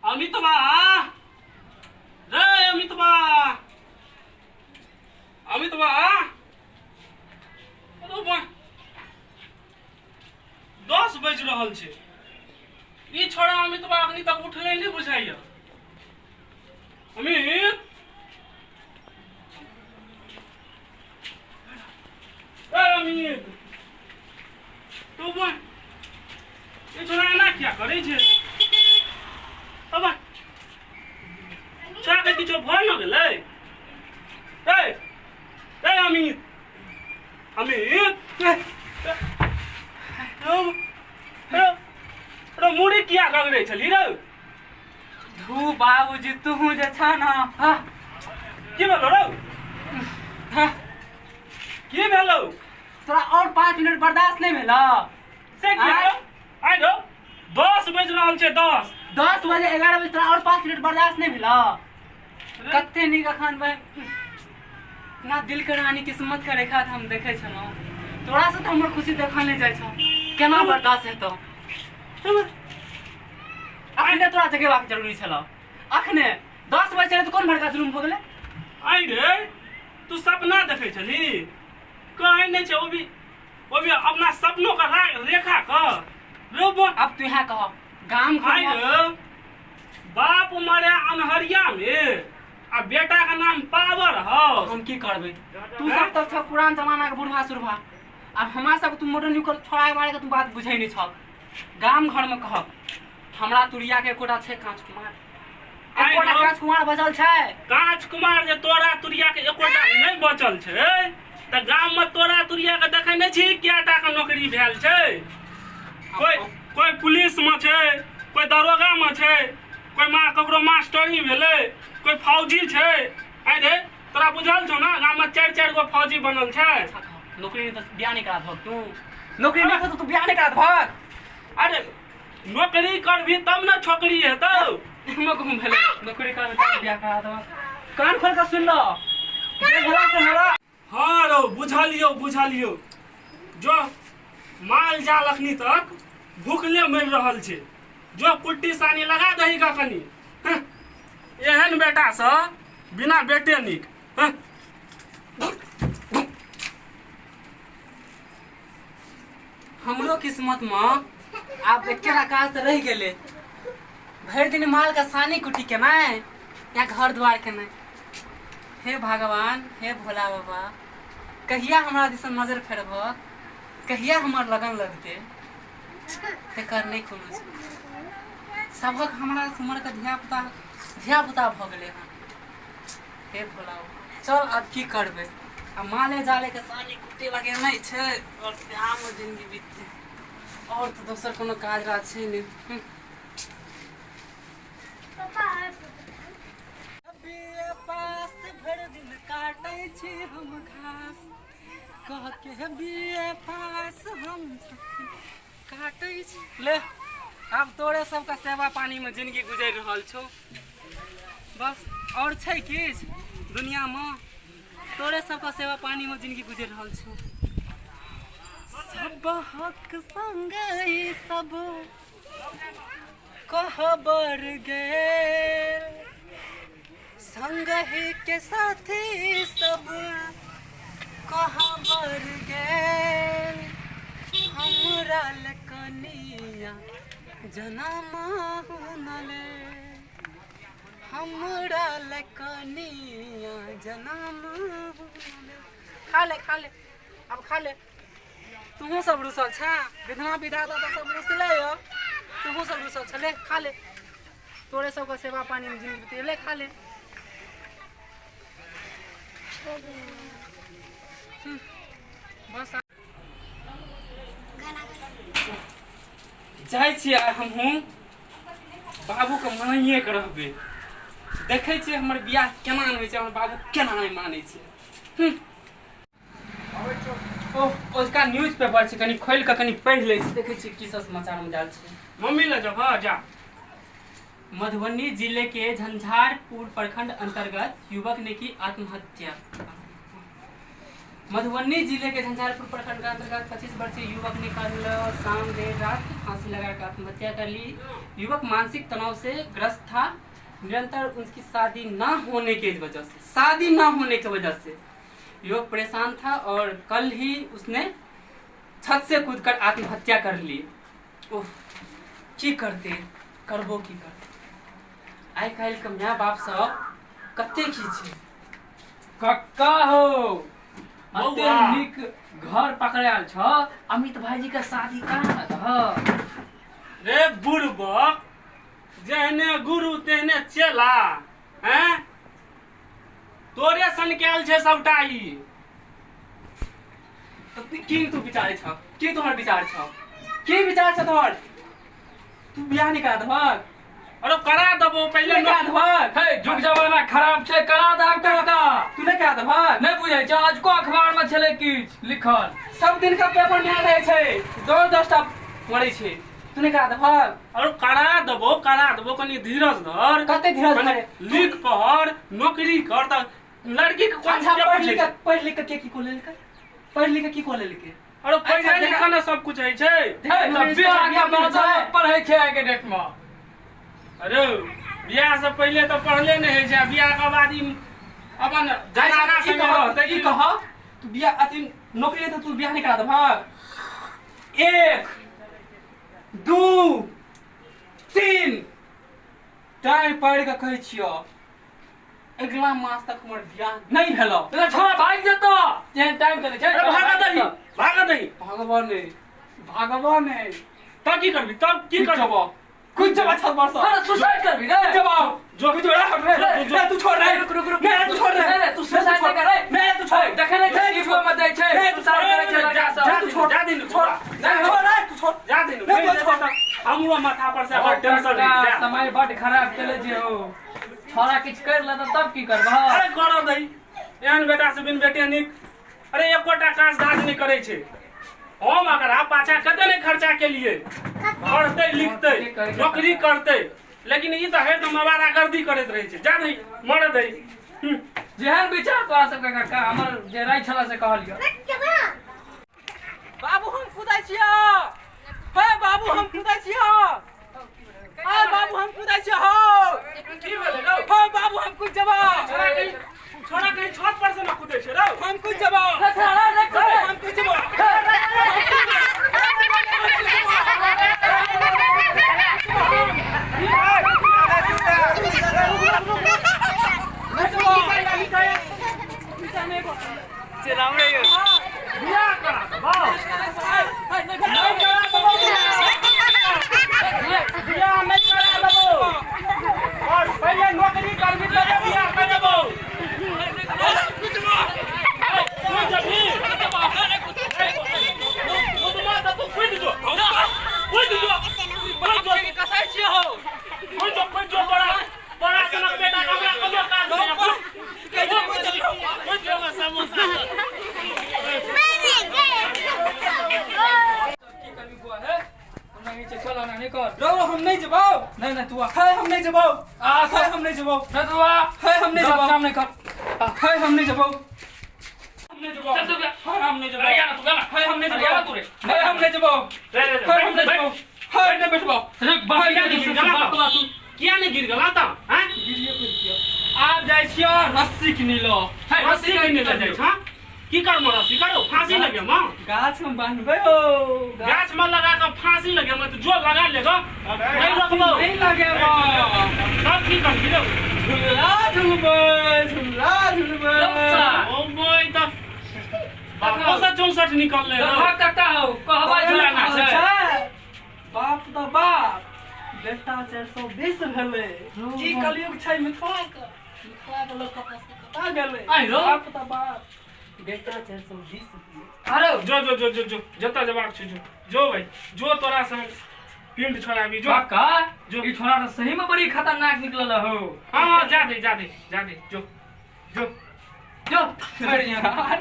अमितबा रे, अमितबा, अमितबा, अरे बा, 10 बाजि रहल छै, ई छोड़ा अमितबा अखनी तक उठलै नहि बुझाइया। अमित, ए अमित, तू बोल, ई छोड़ा एना किया करै छै? अब छोड़ा के किछो भऽ न गेलै? ए ए अमित, अमित, रे मुड़ी किया रगड़ै छली रे? धू बाबूजी, तू जे छ न। हाँ। की भेलो रौ? हाँ। की भेलो? तोरा और 5 मिनट बर्दाश्त नहीं भेल? से की? आँय? आइ रौ, 10 बजि रहल छै, 10। 10 बजे, 11 बजे, तोरा और 5 मिनट बर्दाश्त नहीं भेल? कते नीक अखन भाई ना दिल के रानी किस्मत के रेखा हम देखे छलहुँ, तोरा से तो हमर खुशी देखल नहीं जाइ छौ, केना बर्दाश्त हेतौ? अखने तोरा जगेबाक जरूरी छल? अखने 10 बजे छलै तऽ कोन बड़का जुलुम भऽ गेलै? आइ रे, तू सपना देखै छली? कहै नहि छै, ओ भी अपना सपनो के रेखा क रो बो। अब तू यहाँ कह, गाम घर आइ में रे, बाप मरे अनहरिया में आ बेटा के नाम पावर हाउस। हम की करबै? तू सब तऽ छह पुरान जमाना के बुढ़वा सुढ़वा, आब हमरा सब तू मॉडर्न युग के छोड़ा मारे के तू बात बुझै नहि छह। गाम घर में कहब, हमरा तुरिया के एकोटा छै कांच कुमार? आइ एकोटा रौ। कांच कुमार बचल छै? कांच कुमार जे तोरा तुरिया के एकोटा नहि बचल छै तऽ गाम में तोरा तुरिया के देखै नहि छी कएटा के नौकरी भेल छै? कोई कोई पुलिस में छै, कोई दरोगा में छै, कोई मा ककरो मास्टरी भेलै, कोई फौजी छै। आइ रे, तोरा बुझल छौ ने, गाम में चारि चारि गो फौजी बनल छै। अच्छा कह, नौकरी नहि तऽ बियाह नहि करा देबहक तू? नौकरी नहि करतौ तू, बियाह नहि करा देबहक? अरे, नौकरी करबी तब ने छोकरी हेतौ। एहिमे कहूँ भेलै नौकरी करबै तब बियाह करा देबहक? कान खोल कऽ सुन लऽ, जे भला से भला। हाँ रौ, बुझलियौ बुझलियौ। जो, माल जाल अखनी तक भूखले मरि रहल छै, जो कुट्टी सानी लगा दही का कनी। हँ, एहन बेटा से बिना बेटे नीक। हँ। हमरो किस्मत में आब एकेटा काज तऽ रहि गेलै, भरि दिन माल के सानी कुटी केनाइ या घर द्वार केनाइ। हे भगवान, हे भोला बाबा, कहिया हमरा दिसन नजर फेरबह? कहिया हमर लगन लगतै? तेकर नहि कोनो छै। सभक हमरा उमरके धियापुता धियापुता भऽ गेलै हन। हे भोला बाबा, चल आब की करबै? आ माले जाले के सानी कुट्टी लगेनाइ छै आओर इएहमे जिन्दगी बीततै, आओर तऽ दोसर कोनो काज राज छै नहि। पास भरि दिन काटै छी हम घास, कह के बीए पास हम काटै छी। ले, आब तोरे सबके सेवा पानीमे जिन्दगी गुजरि रहल छौ, बस आओर छै किछु दुनियामे? तोरे सबके सेवा पानीमे जिन्दगी गुजरि रहल छौ। सबहक संग ई सब कहबर गेल, संगहि के साथी सब कहबर गेल, हमरा ले कनिया जनम नले, हमरा ले कनिया जनम नले। खा ले, खा ले, अब खा ले। तुहूँ सब रुसल छे? विधना विधाता तऽ सब रुसले यऽ, तुहूँ सब रुसल छे। ले, खा ले। तोरे सबके सेवा पानीमे जिन्दगी बीतै। ले, खा ले। बस जाइ छियै हमहूँ बाबूके मनाइए के रहबै। देखै छियै हमर बियाह केना नहि होइ छै, हमर बाबू केना नहि मानै छै। ओह, ओजका न्यूज पेपर छै, कनि खोलि कऽ कनि पढ़ि लै छी, देखै छी की सब समाचारमे आयल छै। मम्मी लग जब, हाँ जा। मधुबनी जिले के झंझारपुर प्रखंड अंतर्गत युवक ने की आत्महत्या। मधुबनी जिले के झंझारपुर प्रखंड के अंतर्गत 25 वर्षीय युवक ने कल शाम देर रात फांसी लगाकर आत्महत्या कर ली। युवक मानसिक तनाव से ग्रस्त था। निरंतर उसकी शादी न होने के वजह से, शादी न होने की वजह से युवक परेशान था और कल ही उसने छत से कूदकर आत्महत्या कर ली। ओह, की करते, करबो की करते। आइ काल्हि के माय बाप सब कते की छै। कक्का हो, अते बौआ। नीक घर पकड़ायल छ। अमित भाईजी के शादी कहाँ ह? रे बुड़बक, जेहने गुरु तेहने चेला। हैं, तोरे सन कयल छै सबटा ई। तऽ की तू विचारै छ? की तोहर विचार छ? की विचार छ तोहर? तू बियाह नहीं करा देबहक? अरे करा देबो पहिले। नहीं करा देबहक? हे, जुग जमाना खराब छै, करा दहक काका। तू नहीं करा देबहक? नहि बुझै छ, आजुको अखबार में छलै किछु लिखल। सब दिन का पेपर में रहै छै, 10 10 टा मरै छै। तू नहीं करा देबहक? अरे करा देबो, करा देबो, कनी धीरज धर। कते धीरज कनी धरे? लिख पढ़, नौकरी कर, तऽ लड़की के कोन अच्छा, के पढ़ पूछै लिख छै? के, पढ़ लिख के की को लेलकै? पढ़ लिख के की को लेलकै? अरे पढ़े अच्छा, लिखे ने सब कुछ होइ छै। हे, तऽ बियाह के बाद पढ़ै छै आइ के डेट में। अरे बियाह से पहिले तऽ पढ़ले नहि होइ छै, आ बियाह के बाद ई अपन जनाना ई संगे कह, रहतै ई कि कह, तू बियाह अथी नौकरी लेतै, तू बियाह नहीं करा देबहक? 1 2 3 टाइम पढ़ि कऽ कहै छियौ, अगिला मास तक हमर बियाह नहीं भेलो। तऽ छोरा भागि जेतौ, जेहन टाइम चलै छै। अरे भागा दही, भागा दही। भागबो नहीं, भागबो नहीं। तब की करबी? तब की कुछ करबी? जबो, कुछ जबो छत पर से। अरे सुसाइड करबी रे? जबो जो कुछ जबो, रे, जो- जो- रे, तू छोड़ रे। रुक, रुक, रुक। नहीं, तू छोड़ रे। नहीं, नहीं, तू सुसाइड नहीं कर रे। नहीं, तू छोड़। देखे नहीं छै, यूट्यूब में दै छै, नहीं, तू सुसाइड करै छै लड़का सब। जा तू छोड़। जा दिन, छोड़। जा। नहीं, छोड़ रे, तू छोड़। जा दिन। नहीं, तू छोड़। हमरो माथा पर से अगर टेंशन हटि जा। समय बड खराब चलै छै हो। छोरा किछु कर लेतौ तब की करबह? अरे करऽ दही, एहन बेटा से बिन बेटे नीक। अरे एकोटा काज धाज नहि करै छै। हम एकरा पाछा कते नहि खर्चा केलिए, पढ़तै लिखतै, नौकरी करतै, लेकिन ई तऽ हरदम आवारागर्दी करैत रहै छै। जा दही, मरऽ दही। जेहन विचार तोरा सबके काका, हमर जे राय छला से कहलियौ। बाबू, हम कुदै छियौ। हे बाबू, हम कुदै छियौ। आ बाबू, हम कुदै छियौ हो। की भेलै रौ? हो बाबू, हम कुद जेबौ। छोरा कहीं, छोरा कहीं छत पर से न कुदै छै रौ? हम कुद जेबौ। हम कुद जेबौ। बियाह करा देबौ, बियाह नहि करा देबौ। और पहिले नौकरी करबी तबे बियाह करेबौ। तू जबही कुदमा तऽ तू कुदि जो, कुदि जो, कुदि जो, कुदि जो, कुदि जो। तोरा तोरा सनक बेटा के हमरा कोनो काज नहि। कुदि जो समोसा। की करबी बुआ हे? हमरा नीचे चल, ना नहीं कर। रौ, हम नहीं जेबौ। नहीं नहीं, तू आ। है, हम नहीं जेबौ। आ। है, हम नहीं जेबौ। नहीं, तू आ। है, हम नहीं गलत जेबौ। काम नहीं कर। है, हम नहीं जेबौ, हम नहीं जेबौ। चल तू जा। है, हम नहीं जेबौ। अरे यार, तू जा ना। है, हम नहीं अरे जेबौ। यार, तू रे। है, हम नहीं जेबौ। रे रे है, हम नहीं जेबौ। है, नहीं बैठबौ। रे, बाप किया रे, नहि गिर गेला बाप तऽ? रे, तू। किया नहि गिर गेला तऽ? हैं? आब जाइ छियौ रस्सी किनै लऽ। हे, रस्सी किनै लए जाइ छँ? की करबो रस्सी? करो फांसी लगेबो? गाछ में बान्हबै हो। गाछ में लगा कऽ फांसी लगेबो तऽ जो लगा लेगा। नहि लगबो? नहीं लगेबो। तब की करबी रौ? झूला झूलबै, झूला झूलबै। ओ बोय, तऽ बापो से 64 निकललै रौ। भाग काका हो, कहबै झूला ना छै। बाप तऽ बाप, बेटा 420 भेलै। की कलयुग छै। मिथिला के, मिथिला के लोक कतऽ से कतऽ गेलै। आइ रौ। बाप तऽ बाप, बेटा 420 भेलै। अरे जो जो जो जो जो, जतऽ जबाक छै जो, जो भाइ जो, तोरा संग पिंड छोड़ाबी जो। काका जो। ई छोरा तऽ सही में बड़ी खतरनाक निकलल हो। हाँ हाँ, जा दे, जा दे, जा दे, जो जो। जो, छोड़ यहाँ।